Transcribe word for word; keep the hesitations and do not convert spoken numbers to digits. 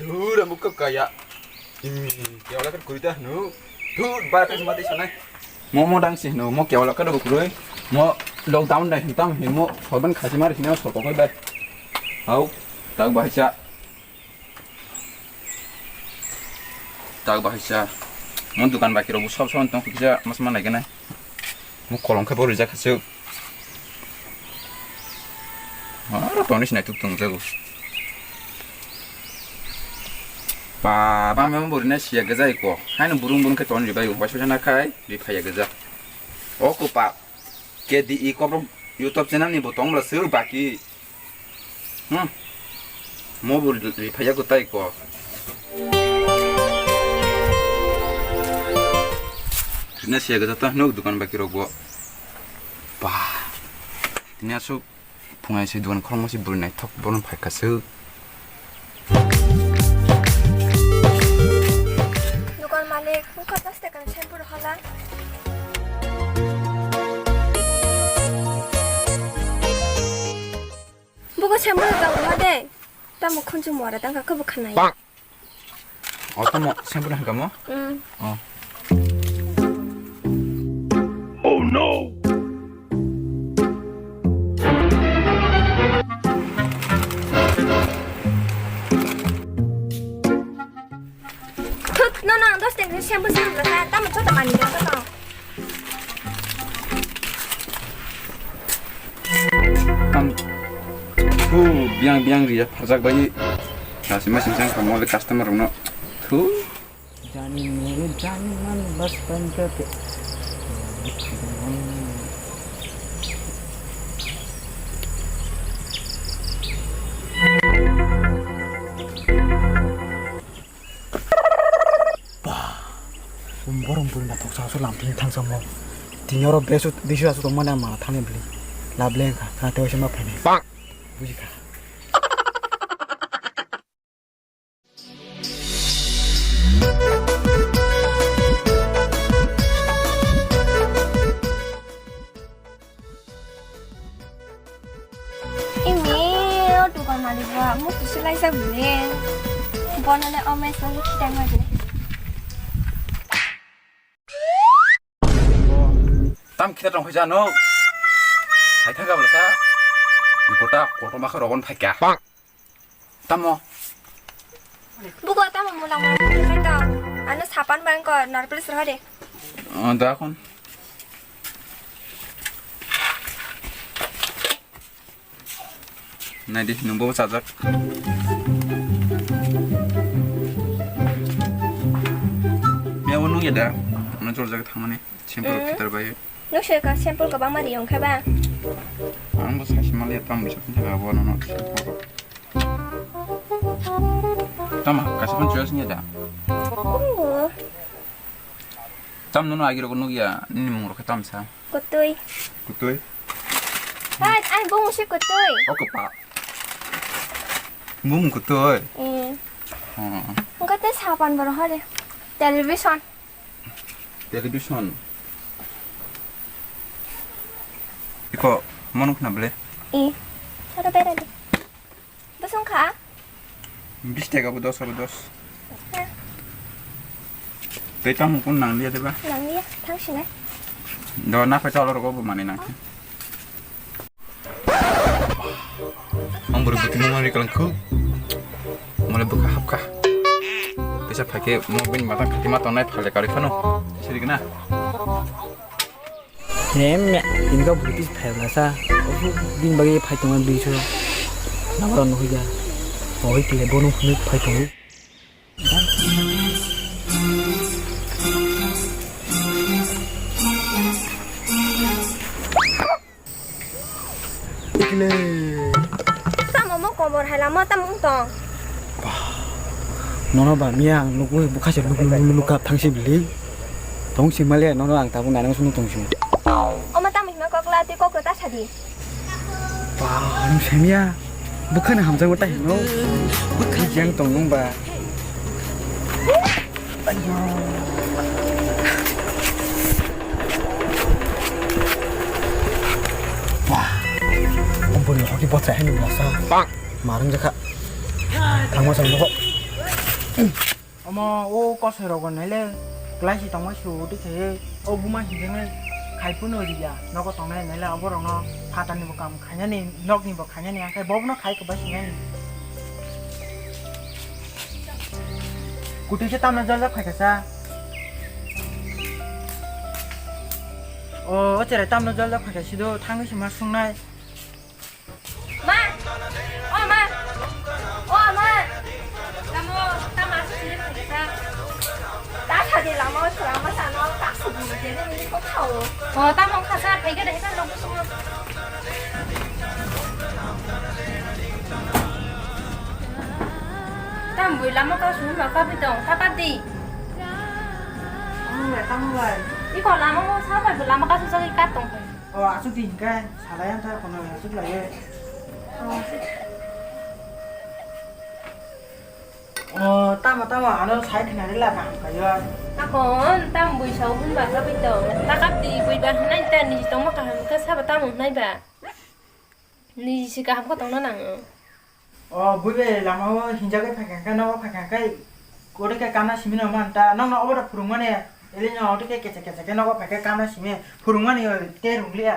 Ura mukha kaya. Imi, kewala kar kurita nu. Thu, ba, thanks mati sanai. Mo, mo dang si nu, mo kewala kar bo kuroi. Mo lockdown dai hintam hin mo sorban khasi mar hina sorko koi bai. Hau, tak bahasa. Tak bahasa. Mo dukan baki rogo sob sob tong kisa mas manai gana. Mo kolom khe bo rijak khasuk. Aro toni sinai tuk tong jago. Ba, ba, memo bo rina siya gajai ko. Haino burung burung khe toni ribai, waisa waisa na khai, riphaiya gaja. O ko pa, K D E kobrok YouTube channel ni bo tong bla sir baki. Hmm. Mo bo riphaiya ko tai ko. Rina siya gaja ta nok dukan baki rok bo. Ba. Tini asuk phungai se dukan khorokma se bwrwi naithok bono phaikha se. Dukan malik, wngkha dos taka ni shampoo rok hala. Bugo shampoo rok tamo ma de. Tamo khunju mora tangkha khe bo khanai. O tamo shampoo ni hangkamo? Mm. O. Oh no! Thut, no, no, ang dos teng shampoo shampoo kha, tamo joto manwi rok tong. Tam. Thu, biang biang riya pharjak bai. Nasi masing sang kamo le customer rokno. Thu. Jani mere jani man bas tan karte. Bah, borong bwrwi naithok sa aswk lamtini thangsa mo. Tini oro besu, bisu aswk tongmani ang mala thani bwlwi. Lab le wngkha, khna tei waisa ma phainai. Bang. Bujikha. Imi, o dukan malik ba, mo kisi laijak bile. Bono le o mes no khitai ma bile. Tam khitai tong khaisa no. Sai thang ka bwlasa. Gota kotorma khe rogon phaikha. Tamo? Bugo tamo mulang mulang khe tong. Ano sapan bang ko narpres rohade. Oh, da kon. Naidi, nwng bobo chajak. Miyabo nungya da? Ano jorjak thangmani. Shampoo rok khitar bai. Nung se ka shampoo kwbangma ri wngkha ba? Ang bo saisi maliya tam bisa phunjak abo nono shampoo rok. Tama, kaisa phone choice niya da? Tongo. Tam nono agi rok nukya, nini mung rok khe tam sa? Kutui. Kutui? Hai, ai bung si kutui. Oke pa. Bung kutui. Eh. Oh. Engka te sapan boro hore. Television. Television. Iko, mano khna bele? Eh. Aro bera de. Bosong kha? Bis taka bo dos abo dos. Ha. Tei tamo kun nang liya deba? Nang liya, thang sinai. Do na pha chalo rogo bo mani nang. Ang buru buti mo mari kalang khu. Mole bukha hapkha. Tesa phake mo bin matang khati ma tonai phale kari khano. Siri gna. Hem ya, ini kau buti phai bela sa. Ofu bin bagi phai tongan bin so. Nabaran nuhi ja. Oi kile bono phai tongan. Ikile. Tamo mo kobor hai lama tamo wng tong. Bah. Nono ba miya ang nugwi bukha se luk luk luk luk kap thangsi bili. Tong si male nono ang tabuk nanang sunu tong si. Oma tamo hima kokla tei kokla ta sadi. Bah, nung semiya. Bukha na hamjang ta hino. Bukha jang tong nung ba. Wah, omponi hoki bocha hini bosa. Marung jakha. Thangma sang nokho. Omo o kosoi rogo naile klai si tongma su twi khe o buma hinjengni khai phano riya nogo tongnai naile oborokno phatarni bo kam khainani nokni bo khainani angkhe bobono khai kwbai sinani. Kutui se tamno jol jok phaikha sa. O, o cherai tamno jol jok phaikha sido thangwi se ma sungnai. Ma! O ma! O ma! Tamo, tamo aswk siri phaikha sa. Ta sadi lama o sira ma sano ta subu jene ni ko khao. O tamo khasa phaikha de sa lok sungo. Tam bui lama ka sung ma ka bi tong ta ka di. Tamo bai, tamo bai. Iko lama mo sa bai lama ka sung sa ka tong. O aswk di hinkhe salai ang ta kono aswk lai. O tamo tamo ano sai khna rila kaham khayo. Akon tam bui sao hwnba ka bui tong. Ta kap di bui ba hwnai ta ni tongma kaham khe sabo tamo hwnai ba. Ni si kaham khe tongna nang. O bui bai lama o hinjagwi phaikha khe nogo phaikha khe kori khe kana simi no man ta nokno obo da phurungmani. Elino oto khe kechek kechek khe nogo phaikha kana simi phurungmani o te runglia.